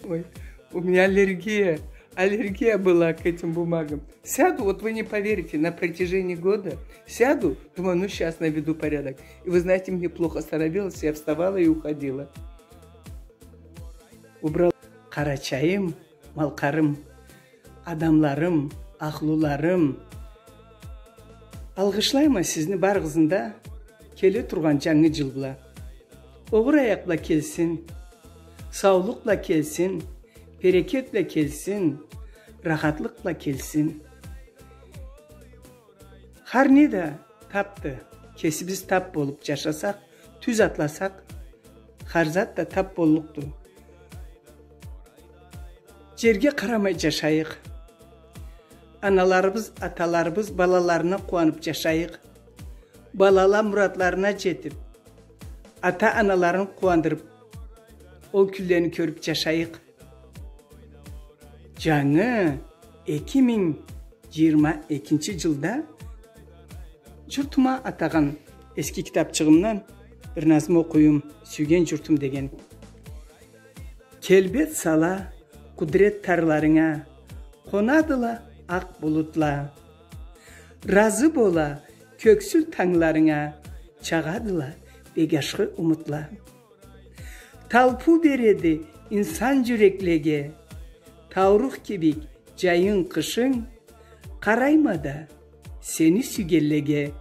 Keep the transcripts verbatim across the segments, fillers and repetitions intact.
Ой, у меня аллергия. Аллергия была к этим бумагам. Сяду, вот вы не поверите, на протяжении года сяду, думаю, ну, щас наведу порядок. И вы знаете, мне плохо становилось, я вставала и уходила. Убрал. Къарачайым, Малкъарым, адамларым, ахлуларым. Алгъышлайма сизни барыгъызны да келе тургъан жангы жыл бла. Огъур аякъ бла келсин, саулукъ бла келсин, берекет бла келсин, рахатлыкъ бла келсин. Хар не да тапды. Кесибиз тап болуп жашасакъ, тюз атласакъ, хар зат да тап боллукъду. Жерге къарамай жашайыкъ. Аналарыбыз, аталарыбыз балаларына къууанып жашайыкъ. Балала муратларына жетип, ата-аналарын къууандырып, ол кюнлени кёрюп жашайыкъ. Жангы эки минг жыйырма экинчи жылда журтума атагъан эски китапчыгъымдан бир назму окъуюм, «Сюйген журтум» деген. Келбет сала къудрет тарларынга, къонадыла акъ булутла. Разы бола кёксюл тангларынга, чагъадыла бек ашхы умутла. Талпыу береди инсан жюреклеге, таурукъ кибик жайынг, къышынг, къарайма да сени сюйгенлеге,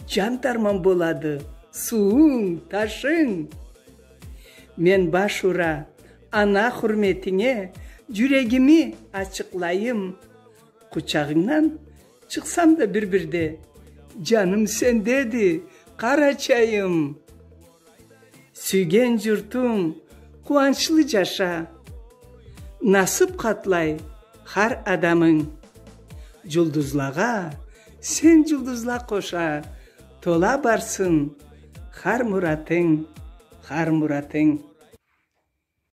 жан дарман болады суунг, ташынг. Мен баш ура ана хурметинге, жюрегими ачыкълайым, къучагъынгдан чыкъсам да бир-бирде, жаным сендеди, Къарачайым. Сюйген журтум, къууанчлы жаша. Насып къатлай хар адамынг. Жулдузлагъа сен жулдузла къоша, тола барсын хар муратынг, хар муратынг.